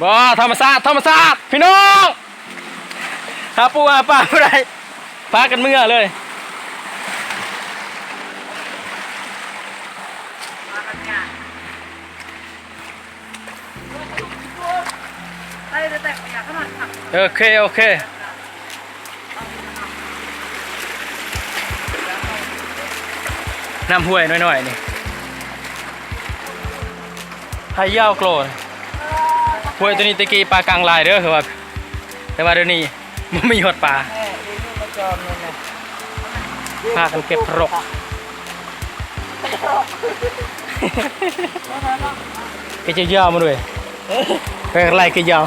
ບໍ່ ທຳມະຊາດ ທຳມະຊາດ ພີ່ນ້ອງ ຫາປູຫາປາບໍ່ໄດ້ ພາກັນເມືອເລີຍ. ໂອເຄ ໂອເຄ. ນ້ຳຫ້ວຍນ້ອຍໆ ນີ້ ໄຮ່ຍາວໂກລ. ຫ້ວຍໂຕນີ້ແຕ່ກີ້ປາກັງຫຼາຍເດີ ຄືວ່າ ແຕ່ວ່າດຽວນີ້ບໍ່ມີຮອດປາ. ພາກັນເກັບໂພຣກ ກະຈະຍາວມາດ້ວຍ ແປກໄລ່ກະຍາວ.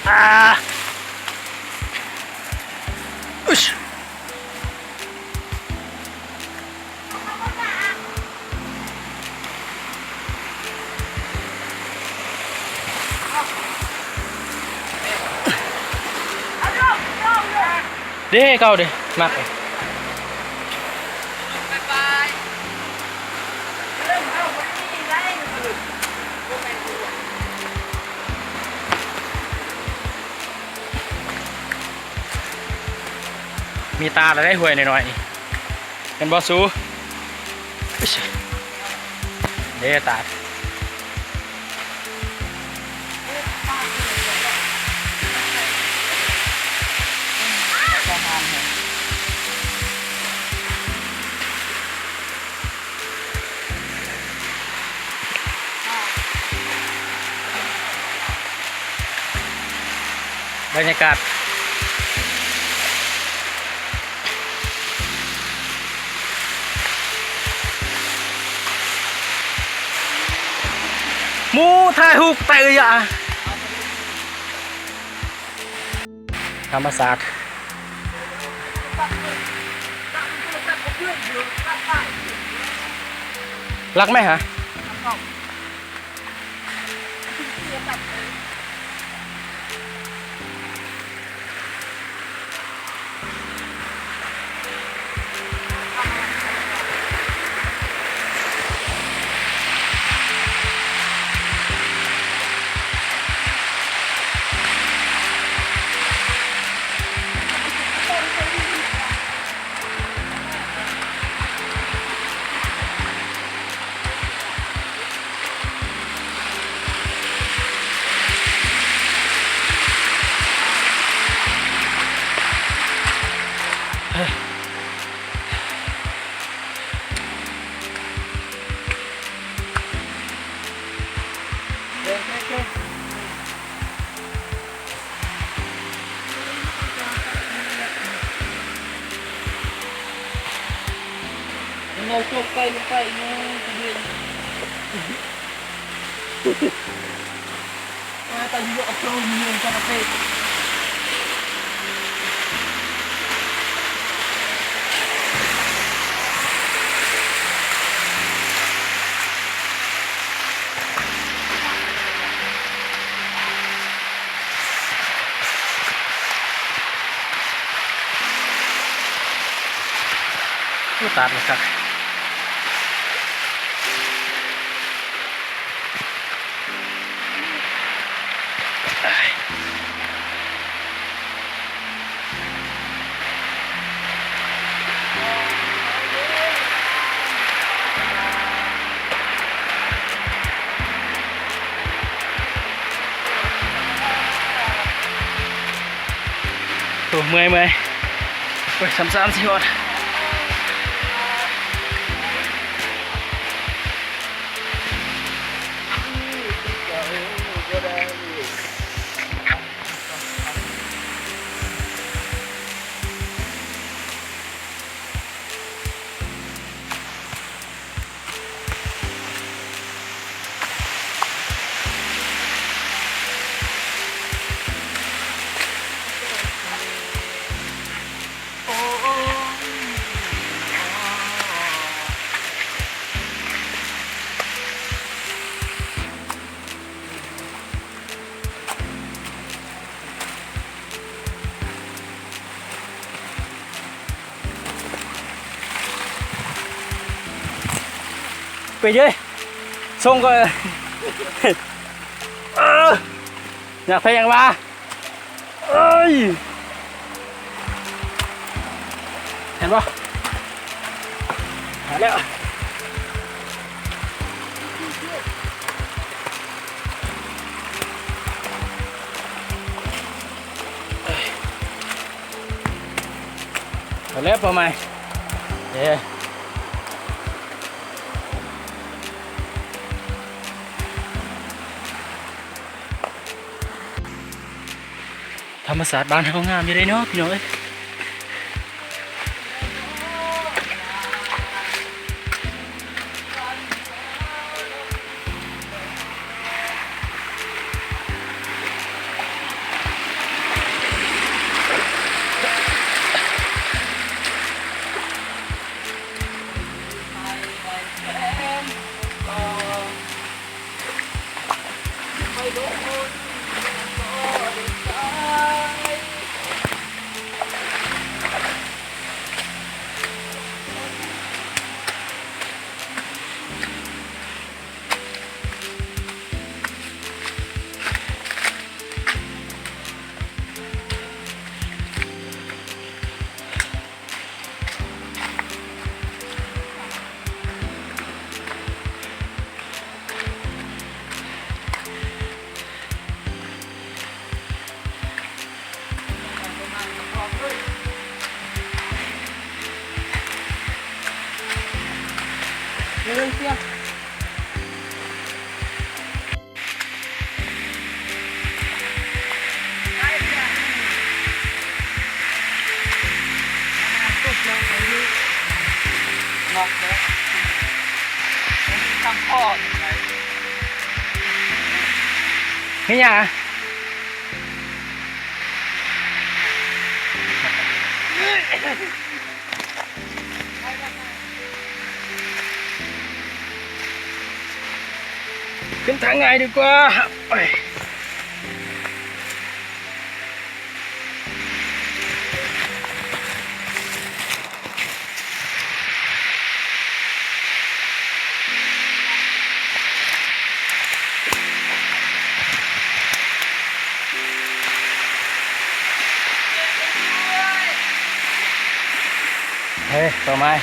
ອາ ອຸດ. ເດ້ ເກົ່າເດ້ ມັກເດ້. ມີຕາແລ້ວເດ້ ຫ້ວຍນ້ອຍໆ ນີ້ ແມ່ນບໍ່ສູ? ເດ້ຕາ. ບັນຍາກາດ ໝູຖ່າຍຮູບແຕ່ອະຍະ ທຳມະຊາດ. ລັກໄໝຫະ? ໂອ້ ຕາດມັນຄັກ. ໂອ້ ເມື່ອຍ ເມື່ອຍ ໂອ້ຍ ສາມ ສາມ ສີ່ ຮອດ. ໂອ້ ໄປເດີ້ ສົ່ງກ່ອນ ເອີ ຢາກແພ້ຫຍັງວະ ເອີຍ ເຫັນບໍ່ ມາແລ້ວ ມາແລ້ວ ເປົ້າໝາຍ ເອີ ທຳມະຊາດບ້ານເຮົາງາມຢູ່ເດ້ເນາະ ພີ່ນ້ອງເອີຍ. ເຮັດຫຍັງ? ຂຶ້ນທາງງ່າຍດີກວ່າ. ເຮີ້ຍ ເປົ້າໝາຍ.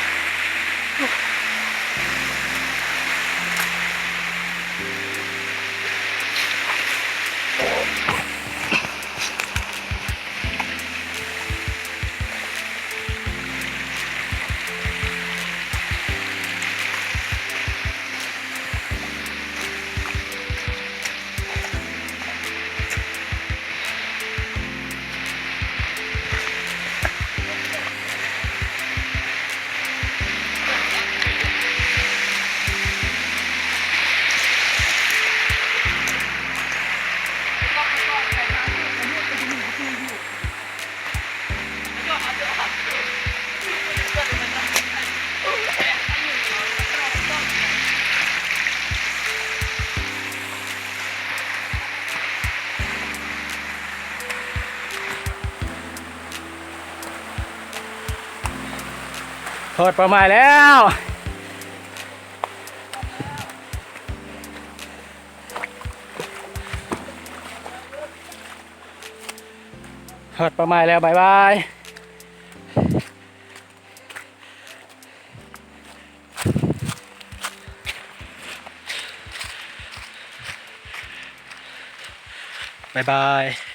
ຮອດເປົ້າໝາຍແລ້ວ. ຮອດເປົ້າໝາຍແລ້ວ ບາຍບາຍ ບາຍບາຍ.